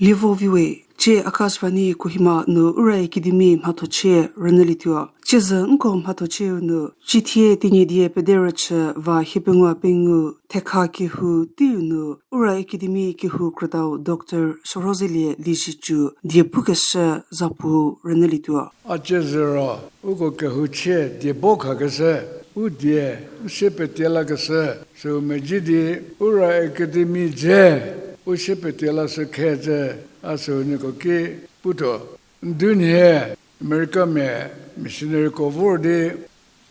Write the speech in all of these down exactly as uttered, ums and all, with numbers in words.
Lievo viwe, cie Akashvani Kohima nu Ura Academy mhathochie rünyülietuo. Ciezü nko mhathochieu nu, cithie Tenyidie pederüchü va hiepengou pengou thekha kehou teiu nu Ura Academy kehou krütau Doctor Shürhozelie Liezietsu die pukeshü zapu rünyülietuo. A ciezü ro, uko kehouchie die bo khakeshü, u die, u sie petie lakeshü, süu medzi di, Ura Academy dze, u sie petie lashü khe dze, a süu nieko ki putuo. Ndunhie, Americamia missionaryko vor di,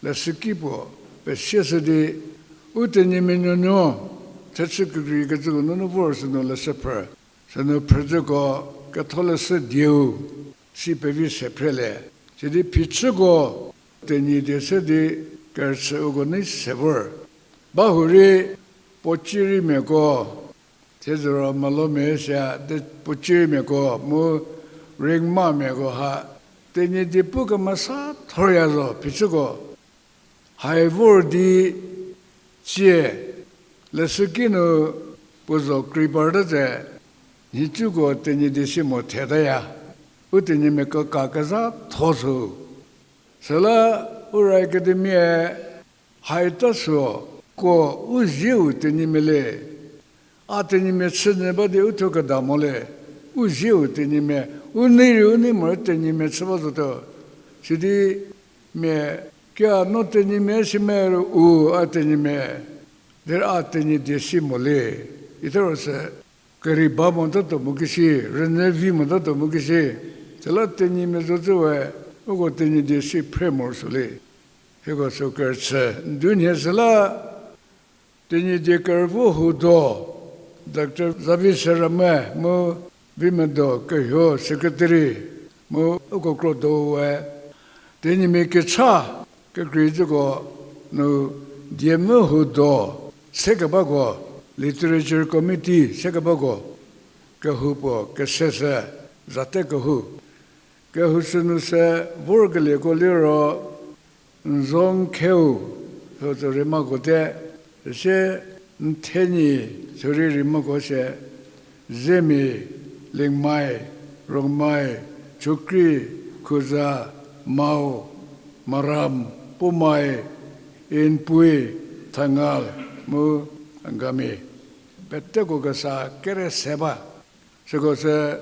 leshüki puo pesieshü di, u Tenyimia nuonuo, thechü kekreikecüko nunu vor sünu leshü phrü, sünu phrüzhüko ketholeshü dieu, si pevi se phrelie. Sidi phichüko, Tenyidie se di kerüchü uko nei se vor. Bahurei, puocirimiako, thiedzüro Malomia sia de puocirimiako mu Rengmamiako ha, Tenyidie pu kemesa thorya zo phichüko. Hai vor di cie, leshüki nu puo zo kreiparta tse, nhicuko Tenyidie si mo thetaya, u Tenyimia keka kezhatho sü. Süla Ura Academy-e haita suo, ko u zieu Tenyimia le, a Tenyimia chünyü ba di u thuo keda mo le, u zieu Tenyimia, u nei rei u nei morei Tenyimia chü ba zotuo. Sidi mia, kia no Tenyimia si me ru u a Tenyimia, derei a Tenyidie si mo le, ita ro sü, kerei ba motatuo mu kisi, rünyü vi motatuo mu kisi, süla Tenyimia zocü we, uko Tenyidie si phre morosuo le. Hieko sü kerüchü, ndunhie süla, Tenyidie kerüvo huo do, Doctor Zavi Serame mu Vimedo Kehuo secretary mu uko kro do we, Tenyimia kecha kekreicüko nu diemvü huo do sekebako, literature committee sekebako, kehou puo keseshü zate kehou. Kehou sünu se vorkelieko liro, Nzon Kheu, sü tso Remako te, süsie Nthenyi, sürei Remako sie, Zemi, Lingmai, Rongmai, Chokri, Khuza, Mao, Maram, Pomai, Inpui, Thangal, mu Angami. Peteko kesa kere se ba. Süko sü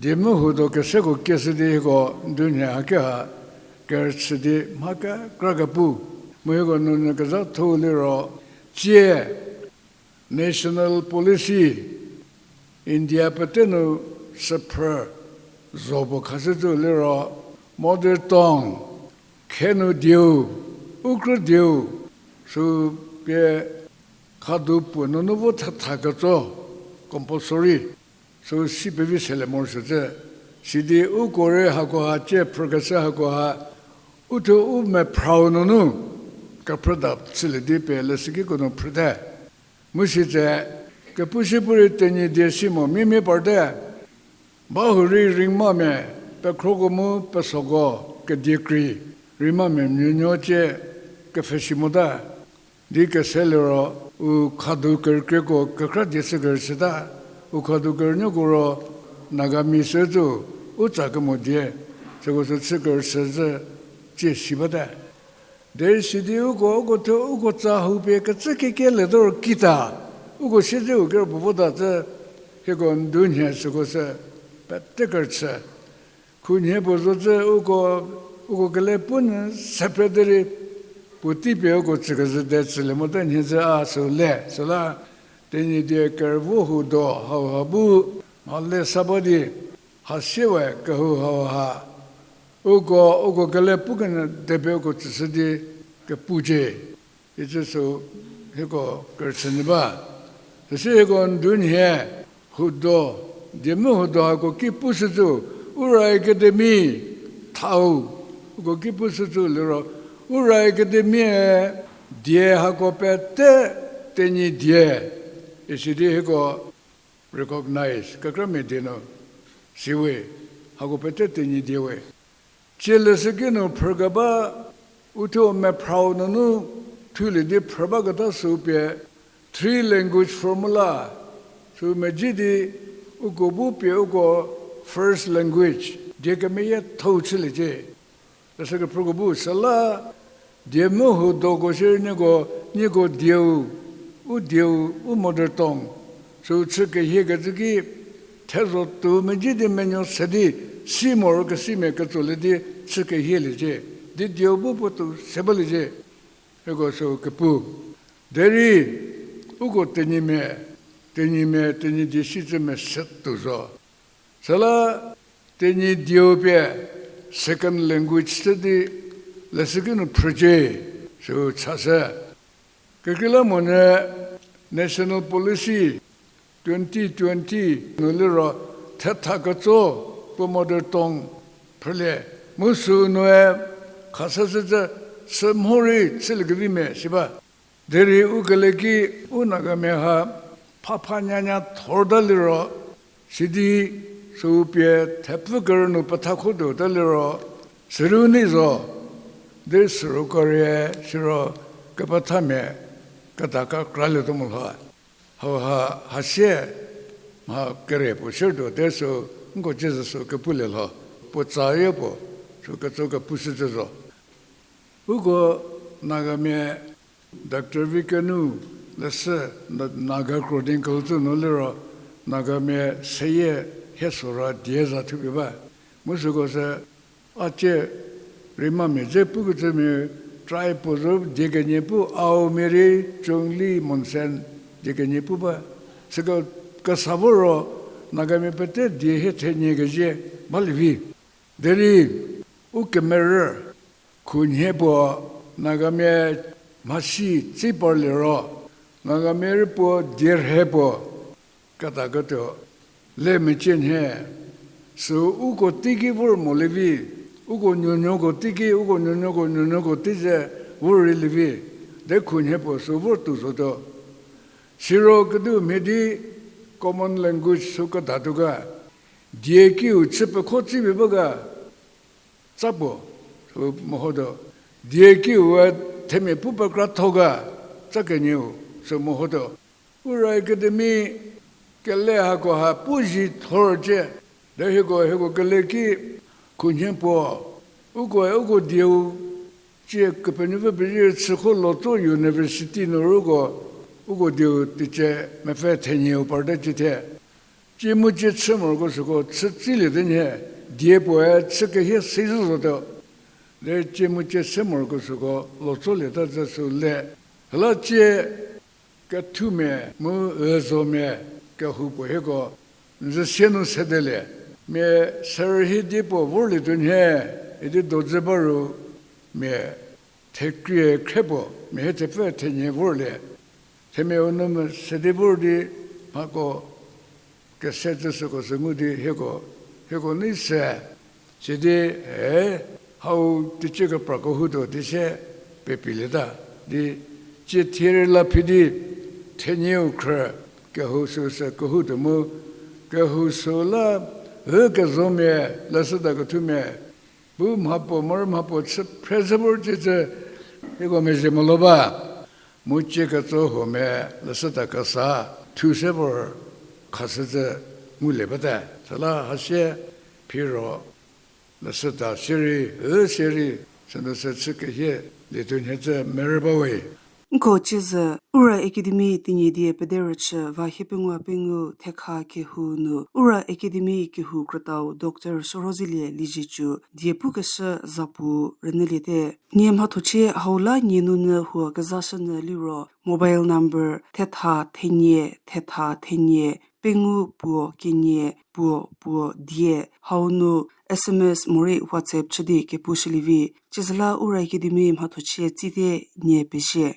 diemvü huo do keseko kieshü di hieko ndunhie hakeha kerüchü di mha kekra kepu. Mu hieko nunyü kezhatho liro, cie national policy India pete nu süphrü zo puo khashütuo liro, mother tongue, khenu dieu, u krü dieu, sü pie khadu puo nunu vo thatha ketso, compulsory, sü si pevi selie morosuo tse, sidi uko rei hakoha cie phrükeshü hakoha, uthuo u mephrau nunu, kephrüda chülie di pie leshükiko nu phrüte. Mu sitse, kepu si pu rei Tenyidie si mo mimia parte. Bahurei Rengmamia, pekhroko mu pesoko, kedie krei, Rengmamia nuonuo cie, kepfhesi mota. Di kese liro, u khadu kerükrieko kekra die chü kerüchüta, u khadu kerünuoko ro, Nagami sü tsu, u tsa kemo die, süko sü chü kerüchü zhü, cie si bate. Derei sidi uko, uko thuo, uko tsa hau pie kecü kekie le toro kita, uko siedzeu kero puo vota tse, hieko ndunhie süko sü, pete kerüchü. Khunhie puo zo tse uko, uko kele pu nyü sephre derei, puotei pie uko tsükezhü de tsülie mote nhie tse a sü le, süla, Tenyidie kerüvo huo do hauha bu, mha le sa ba di, hasie we kehou hauha, uko, uko kele pu kenyü de pie uko tsüshü di, kepucie. Icü sü hieko kerüchü nyü ba. Süsie hieko ndunhie huo do, diemvü huo do hako ki pushücü, Ura Academy thau, uko ki pushücü liro, Ura Academy-e die hako pete Tenyidie, isidi hieko recognize, kekramia die nu, siwe, hako pete Tenyidie we. Cie leshüki nu phrükeba, uthuo mephrau nunu thulie di phrü baketa sü pie, three language formula, sü medzi di, Uko bu pie uko first language die kemeyiethou chüliecie. Leshü kephrüko bu süla, die mu hu doko shierei nieko, nieko dieu, u dieu, u mother tongue, sü chü kehiekecü ki, thezho tuo medzi di menuo se di, si moro kesimia ketsolie di, chü kehieliecie, di dieu bu puo tuo se baliecie. Hieko sü kepu. Derei, uko Tenyimia, Tenyimia, Tenyidie sicü mese tuo zo. Süla, Tenyidieu pie second language chü di leshüki nu phrücie, sü chashü. Kekreilamonyü National Policy twenty twenty nu liro thetha ketso puo mother tongue phrülie. Mu sü nue khashüshücü sü mhorei chüliekevi mia si ba. Derei u kele ki u Nagamia ha phapha nyanya thorta liro, sidi sü pie thepfü kerü nu petha kho tuota liro, sürü nei zo, di sürü korie siro kepethamia keda kekralietuo mo lho. Hauha hasie mha kere puo shürtuo te sü nko ciezü sü kepulie lho, puo tsa ye puo, sü ketso kepushücü zo. Uko Nagamia Doctor Vikenu leshü Na-, Naga Chronicle tsü nu liro, Nagamia seyie hie sora die za thupie ba. Mu süko sü a cie rei mamia dze pukecümia, tribe puo zo die kenie pu, Aomia rei, Chungli, Monsen, die kenie pu ba. Süko kesa vo ro, Nagamia pete die hie thenie kezie balie vi. Derei, u kemerü, khunhie puo, Nagamia mhasi tsi parlie ro, Nagamia rei puo die rhe puo, keda ketuo, le mecie nhie, sü uko teiki vor molie vi, uko nuonuoko teiki, uko nuonuoko nuonuoko tei ze vor rei lie vi, de khunhie puo sü vor tuo zotuo. Siro kediu mhie di common language sü kedatuo ga, die kiu chü pekho tsipie ba ga, tsa puo, sü mehotuo. Die kiu we themia pu pekratho ga, tsa kenieu, sü mehotuo. Ura Academy kele hako ha pu zhithor cie, de hieko, hieko kele ki khunhie puo, ukoe uko dieu, cie Kepenuopfü pezie chükho lotso university nu rüko, uko dieu teicie mepfü thenieu parte cithe. Cie mu cie chü moroko süko chü tsiliete nhie, die puoe chü kehie si zhü zotuo. De cie mu cie se moroko süko lotsolieta zhü sü le. Hela cie kethumia mu üzomia kehou puo hieko n zhü sie nu sedelie. Mia serhie di puo vorlietuo nhie, idi dozü ba ru mia thekrie khre puo mia hie thepfü thenie vorlie. Themiau nu mia se di vor di mhako kese zhü süko sü ngu di hieko, hieko nei se. Sidi, e, hau teicie kepra kehoutuo di sie pepilieta, di cie thie rei la phi di thenieu khrü kehou süsü kehoutuo mu, kehou sü la, ü kezomia, leshüda kethumia, bu mhapuo mor mhapuo chü phre zhü vor ciecü, hieko mezhie molo ba. Mu cie ketso huomia leshüda kesa thu se vor khashücü ngulie bate. Süla hasie phiro leshüda sierei, ü sierei, sünu sü chü kehie lietuo nhie cü merü ba we. Nko ciezü, Ura Academy Tenyidie pederüchü va hiepengou pengou thekha kehou nu, Ura Academy kehou krütau Doctor Shürhozelie Liezietsu die pukeshü zapu rünyüliete. Nie mhathochie hau la nie nunyü huo kezashünyü liro, mobile number thetha thenie thetha thenie pengou puo kenie puo puo die hau nu S M S morei WhatsApp chü di kepushülie vi. Ciezüla Ura Academy mhathochie tsite nie pezie.